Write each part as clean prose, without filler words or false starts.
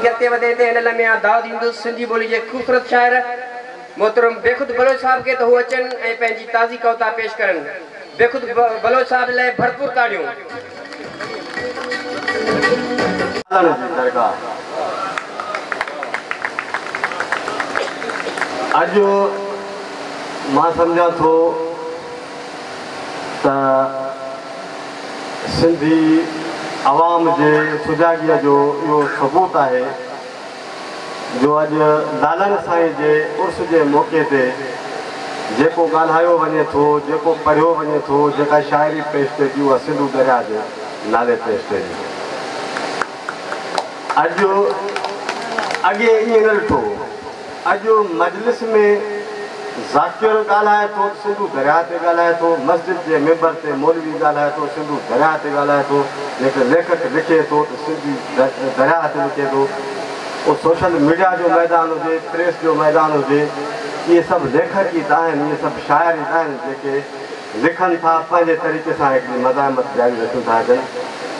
کي اڳتي وڌائيندي هن لمحي آء دعوت ڏيندس سنڌي ٻولي جي خوبصورت شاعر محترم بيخود بلوچ صاحب کي ته هو اچن ۽ پنهنجي تازي ڪوتا پيش ڪرن. بيخود بلوچ صاحب لاء ڀرپور تاڙيون. لالڻ جي درگاهه اڄ مان سمجهان ٿو ته سنڌي عوام جي سجاڳيء جو اهو ثبوت آهي جو اڄ لالڻ سائين جي عرس جي موقعي تي جيڪو ڳالهايو وڃي ٿو، جيڪو پڙهيو وڃي ٿو، جيڪا شاعري پيش ٿئي ٿي اها سنڌو درياء جي نالي پيش ٿئي ٿي. اڄ اڳي ائين نه ڏٺو هو. اڄ مجلس ۾ ذاڪر ڳالهائي ٿو ته سنڌو درياء تي ڳالهائي ٿو، مسجد جي منبر تي مولوي ڳالهائي ٿو سنڌو درياء تي ڳالهائي ٿو، جيڪڏهن ليکڪ لکي ٿو ته سنڌو درياء تي لکي ٿو. اهو سوشل ميڊيا جو ميدان هجي، پريس جو ميدان هجي، اهي سڀ ليکڪ ئي ته آهن، اهي سڀ شاعر ئي ته آهن جيڪي لکن ٿا، پنهنجي طريقي سان هڪڙي مزاحمت جاري رکيون ٿا اچن.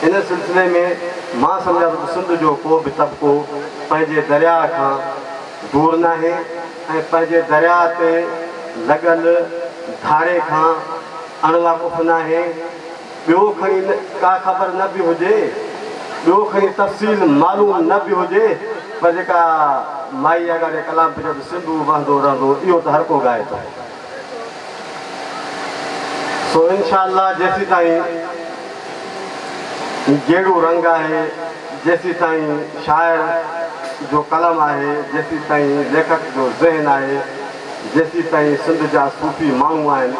ان سلسلي ۾ مان سمجهان ٿو ته سنڌ جو ڪو به طبقو پنهنجي درياء کان دور ناهي ۽ پنهنجي درياء تي لڳل ڌاڙي کان اڻواقف ناهي. ٻيو کڻي ڪا خبر نه به هجي، ٻيو کڻي تفصيل معلوم نه به هجي، پر جيڪا مائي آڳاڙي ڪلام پئي چئي ته سنڌو وهندو رهندو، اهو ته هر ڪو ڳائي ٿو. سو انشاء الله جيسيتائين گيڙو رنگ آهي، جيسيتائين شاعر جو قلم آهي، جيسيتائين ليکڪ جو ذهن آهي، جيسيتائين سنڌ جا صوفي ماڻهو آهن،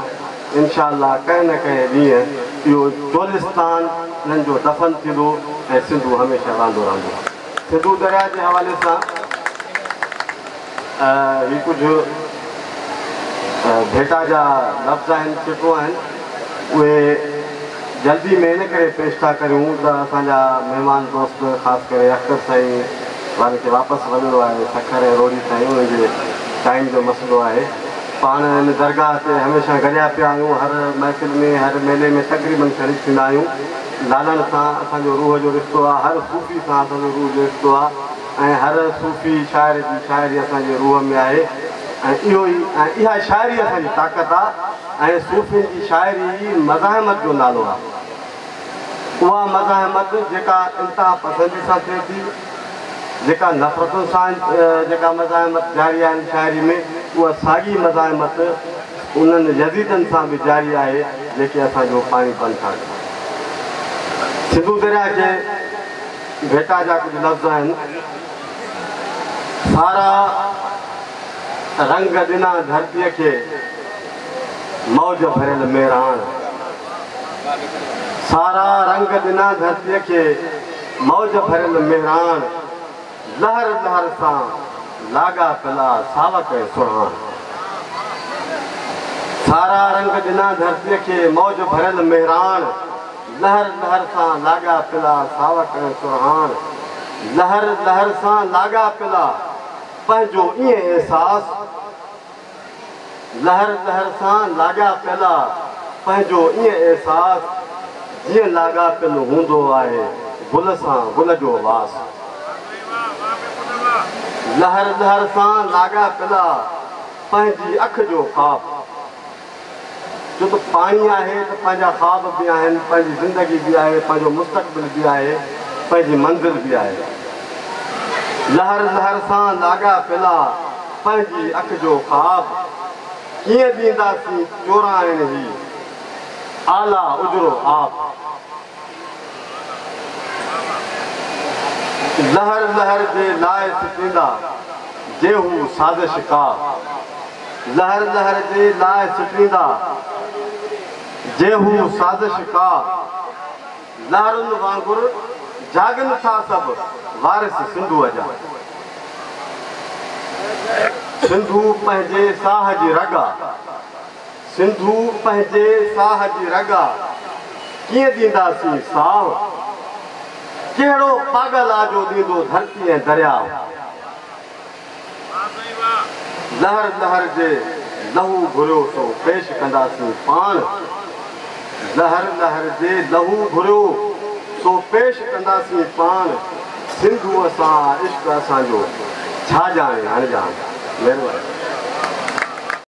انشاء الله ڪنهن نه ڪنهن ڏينهن اهو چولستان انهن جو دفن ٿيندو ۽ سنڌو هميشه وهندو رهندو. سنڌو درياء جي حوالي سان هي ڪجهه ڀيٽا جا لفظ آهن، سٽون آهن، اهي جلدي ۾ ان ڪري پيش ٿا ڪريون ته اسان جا مهمان دوست خاص ڪري اختر سائين وارن کي واپس وڃڻو آهي سکر ۽ روهڙي تائين انهن جي ٽائيم جو مسئلو آهي. پاڻ هن درگاهه تي هميشه گڏيا پيا آهيون، هر محفل ۾ هر ميلي ۾ تقريبن شريڪ ٿيندا آهيون. لالڻ سان اسان جو روح جو رشتو آهي، هر صوفي سان اسان جو روح جو رشتو آهي ۽ هر صوفي شاعر جي شاعري اسان جي روح ۾ آهي ۽ اهو ئي ۽ اها شاعري اسان جي طاقت آهي ۽ صوفين جي شاعري ئي مزاحمت جو نالو آهي. اها مزاحمت جيڪا انتها پسندي سان ٿئي ٿي، جيڪا نفرتن سان جيڪا مزاحمت جاري آهي شاعري ۾ اها ساڳي مزاحمت انهن يزيدن سان به جاري آهي جيڪي اسان جو پاڻي بند ٿا ڪن. سنڌو درياء کي ڀيٽا جا ڪجهه لفظ آهن. سارا رنگ ڏنا ڌرتيء کي موج ڀريل مهراڻ. سارا رنگ ڏنا ڌرتيء کي موج ڀريل مهراڻ. لهر لهر سان لاڳاپيل آ ساوڪ ۽ سرهاڻ. سارا رنگ ڏنا ڌرتيء کي موج ڀريل مهراڻ. لهر لهر سان لاڳاپيل آ ساوڪ ۽ سرهاڻ. لهر لهر سان لاڳاپيل آ پنهنجو ائين احساس. لهر لهر سان لاڳاپيل آ پنهنجو ائين احساس، جيئن لاڳاپيل هوندو آهي گل سان گل جو واس. لهر لهر سان لاڳاپيل آ پنهنجي اک جو خواب. ڇو ته پاڻي آهي ته پنهنجا خواب به آهن، پنهنجي زندگي به آهي، پنهنجو مستقبل به آهي، پنهنجي منزل به آهي. لهر لهر سان لاڳاپيل آ پنهنجي اک جو خواب، ڪيئن ڏينداسين چورائڻ هي اعليٰ اجرو آب. لهر لهر جي لاء سٽيندا جي هو سازش ڪا. لهر لهر جي لاء سٽيندا جي هو سازش ڪا. لهرن وانگر جاڳن ٿا سڀ وارث سنڌوء جا. سنڌو پنهنجي ساهه جي رڳ آ. سنڌو پنهنجي ساهه جي رڳ آ، ڪيئن ڏينداسين ساهه؟ ڪهڙو پاڳل آ جو ڏيندو ڌرتي ۽ درياء؟ لهر لهر جي لهو گهريو سو پيش ڪنداسين پاڻ. لهر لهر جي لهو گهريو سو پيش ڪنداسين پاڻ. سنڌوء سان عشق اسان جو، ڇا ڄاڻي اڻڄاڻ. مهرباني.